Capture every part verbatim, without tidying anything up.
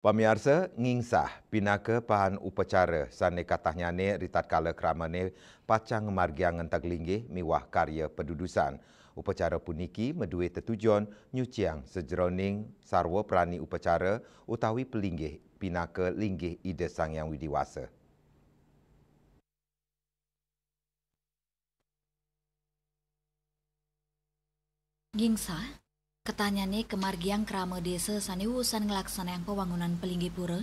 Pamiarsa, ngingsah pinaka pahan upacara sane katahnyané ritatkala kramane pacang ngamargiang ngenteg linggih miwah karya padudusan. Upacara puniki madué tetujon nyuciang sajeroning sarwa prani upacara utawi palinggih pinaka linggih Ida Sang Hyang Widi Wasa. Ngingsah, katahnyané kamargiang krama désa sane usan nglaksanayang pawangunan palinggih pura.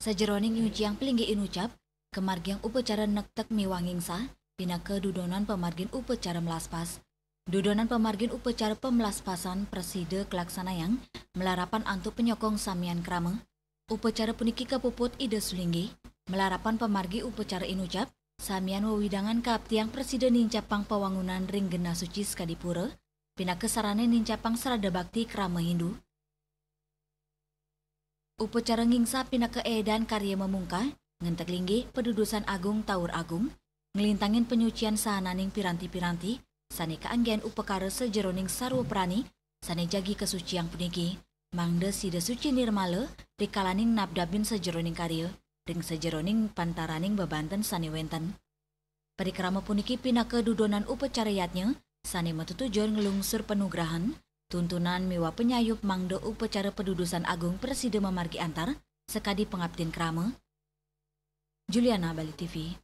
Sajeroning nyuciang palinggih inucap, kamargiang upacara nektek miwah ngingsah, pinaka dudonan pamargin upacara melaspas. Dudonan pamargin upacara pamelaspasan prasida kalaksanayang malarapan antuk panyokong samian krama. Upacara puniki kapuput Ida Sulinggih, malarapan pamargi upacara inucap, samian wewidangan kaaptiang prasida nincapang pawangunan ring genah suci sakadi pura, pinaka sarana nincapang sraddha bakti krama Hindu. Upacara ngingsah pinaka edan karya mamungkah, ngenteg linggih, padudusan agung, taur agung, nglintangin panyucian sahananing piranti-piranti, sane kaanggen upakara sajeroning sarwa prani, sane jagi kasuciang puniki, mangda sida suci nirmala, rikalaning nabdabin sajeroning karya, ring sajeroning pantaraning bebanten sane wenten. Parikrama puniki pinaka dudonan upacara yadnya, sane matetujon nglungsur panugrahan, tuntunan miwah panyayup mangda upacara padudusan agung prasida mamargi antar, sakadi pangaptin krama. Juliana, Bali T V.